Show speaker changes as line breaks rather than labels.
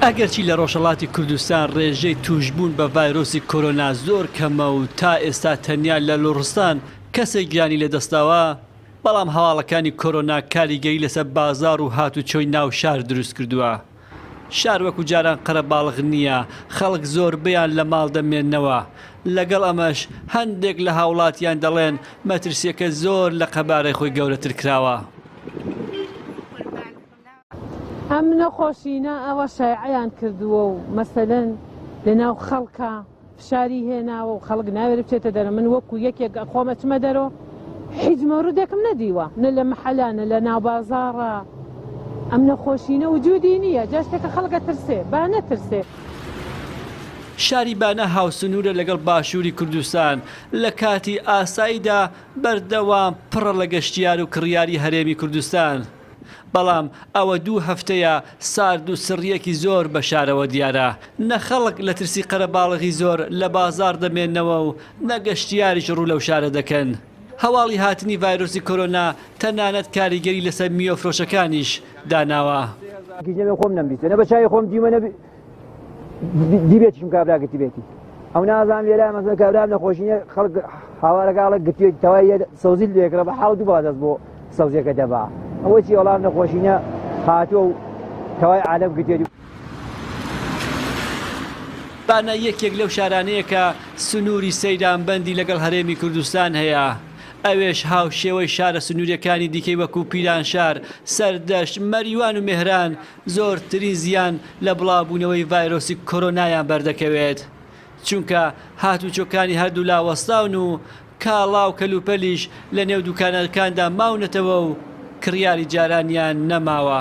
ئەگەرچی لە ڕۆژهەڵاتی کوردستان ڕێژەی تووشبوون بە ڤایرۆسی کۆرۆنا زۆر کەمە و تا ئێستا تەنیا لە لوڕستان کەسێک گیانی لەدەستداوە، بەڵام هەواڵەکانی کۆرۆنا کاریگەری لەسەر بازاڕ و هاتوچۆی ناو شار دروستکردووە. شار وەکو جاران قەرەباڵغ نییە، خەڵک زۆربەیان لە ماڵ دەمێننەوە. لەگەڵ ئەمەش هەندێک لە هاوڵاتیان دەڵێن مەترسییەکە زۆر لە قەبارەی خۆی گەورەتر کراوە.
ئەم نەخۆشینە ئەوە شایعەیان کردووە و مەسەلەن لەناو خەڵکا فشاری هێناوە و خەڵک ناوێرێ بچێتە دەرەوە من وەکو یەکێک خۆم ئەچمە دەرەوە هیچ مەورودێکم نەدیوە نە لە مەحەلا نە لە ناو بازاڕا ئەم نەخۆشینە وجودی نییە جا شتێکە خەڵک ئەترسێ با نەترسێ.
شاری بانە هاوسنوورە لەگەڵ باشووری کوردستان، لە کاتی ئاساییدا بەردەوام پڕە لە گەشتیار و کڕیاری هەرێمی کوردستان. بەڵام ئەوە دوو هەفتەیە سارد و سڕییەکی زۆر بە شارەوە دیارە، نە خەڵک لە ترسی قەرەباڵغی زۆر لە بازاڕ دەمێننەوە و نە گەشتیاریش ڕوو لەو شارە دەکەن. هەواڵی هاتنی ڤایرۆسی کۆرۆنا تەنانەت کاریگەری لەسەر میوەفرۆشەکانیش داناوە.
خۆم نەمبیستوە نە بە چاوی خۆم دیومە نە دیبێتیشم کابرا گرتبێتی ئەو نازانم لێرە مەسەلەن کابرا نەخۆشی نیە خەڵک هاوارەکە ئەڵێ گرتوێتی تەوای سەوزی لێکرا بە حاڵ دوو بادەست بۆ سەوزیەکە دەبا ئەوە چی وەڵام نەخۆشی نیە هاتووە و تەوای عالەم گرتوێتی.
بانە یەکێک لەو شارانەیە کە سنووری سەیرانبەندی لەگەڵ هەرێمی کوردستان هەیە، ئەوێش هاوشێوەی شارە سنوورییەکانی دیکەی وەکو پیرانشار، سەردەشت، مەریوان و مێهران زۆرترین زیان لە بڵاوبوونەوەی ڤایرۆسی کۆرۆنایان بەردەکەوێت، چونکە هاتوچۆکانی هەردوولا وەستاون و کاڵا و کەلوپەلیش لەنێو دوکانەکاندا ماونەتەوە و کڕیاری جارانیان نەماوە.